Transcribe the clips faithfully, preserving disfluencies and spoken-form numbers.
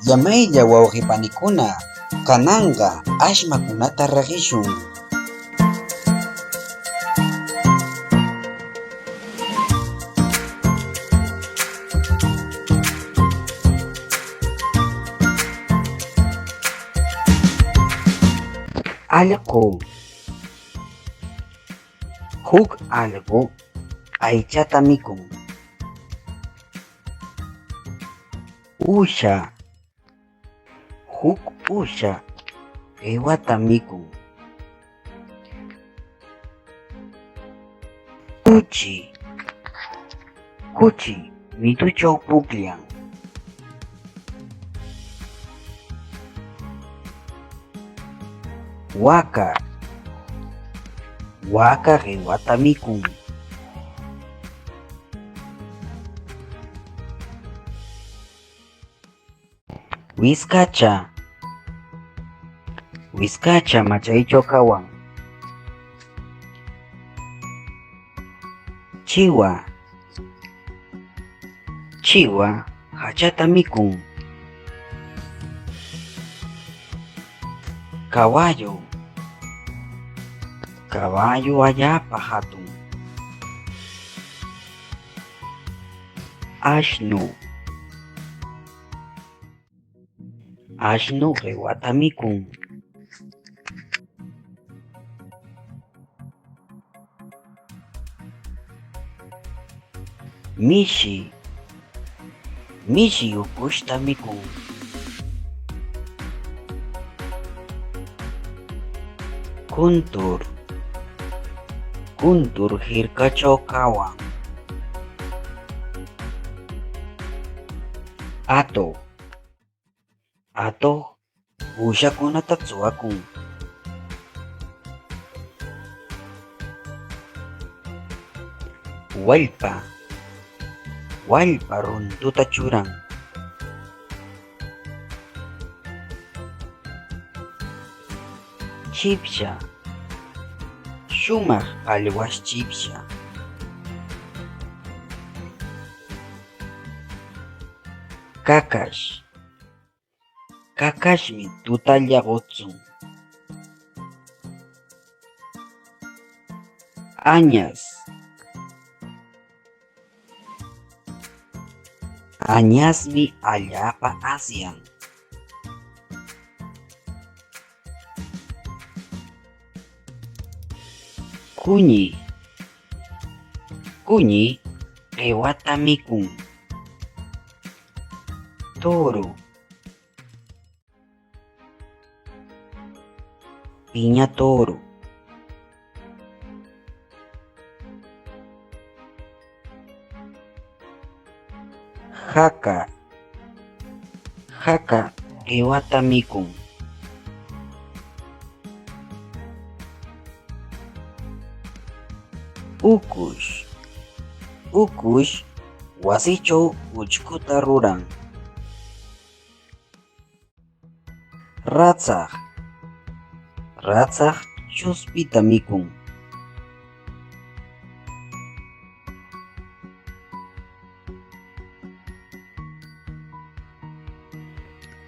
Llamaylla wawqi panikuna, kananqa ashmakunata raqishun. Allqu. Huk allqu aychata mikun. Uusha. Huk uusha qiwata mikun. Kuchi. Kuchi mituchaw pukllan. Waka. Waka qiwata mikun. Wiskacha. Wiskacha machaychaw kawan. Chiwa. Chiwa hachata mikun. Caballo. Caballo allaapa hatun. Ashnu. Ashnu qiwata mikun. Mishi. Mishi ukushta mikun. Kuntur. Kuntur hirkachaw kawan. Atuq. Atuq uushakunata suwakun. Wallpa. Wallpa runtuta churan. Chipsha. Shumaq pallwash chipsha. Kakash. Kakashmi tutalla quchun. Añas. Añasmi allaapa asyan. Kuñi. Kuñi qiwata mikun. Turu. Piña turu. Haka. Haka qiwata mikun. Ukush. Ukush wasichaw uchkuta ruran. Ratsaq. Ratsaq chuspita mikun.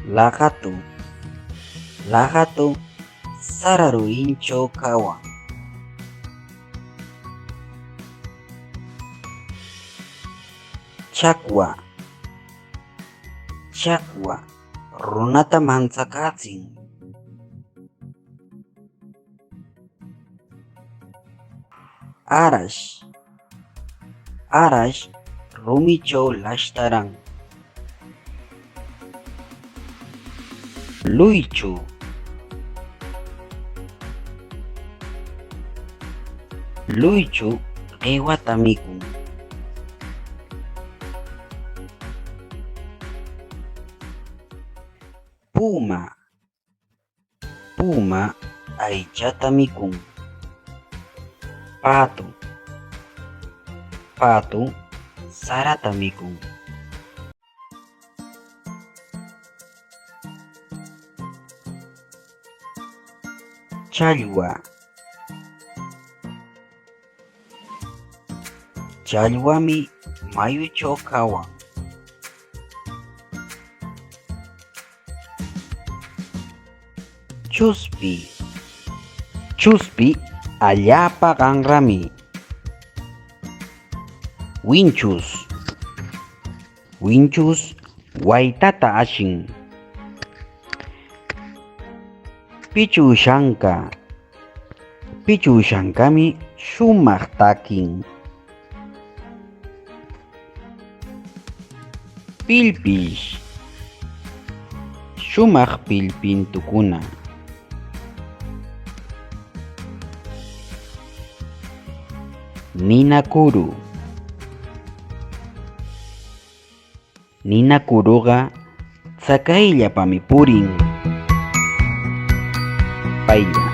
Laqatu. Laqatu sara rurinchaw kawan. Chakwa. Chakwa runata mantsakachin. Arash. Arash rumichaw lashtaran. Luychu. Luychu qiwata mikun. Puma. Puma aychata mikun. Patu. Patu sarata mikun. Challwa. Challwami mayuchaw kawan. Chuspi. Chuspi allaapa qanrami. Winchus. Winchus waytata ashin. Pichushanka. Pichushankami shumaq takin. Pillpish. Shumaq pillpin tukuna. Nina kuru. Nina kuruqa tsakayllapami purin. Paylla.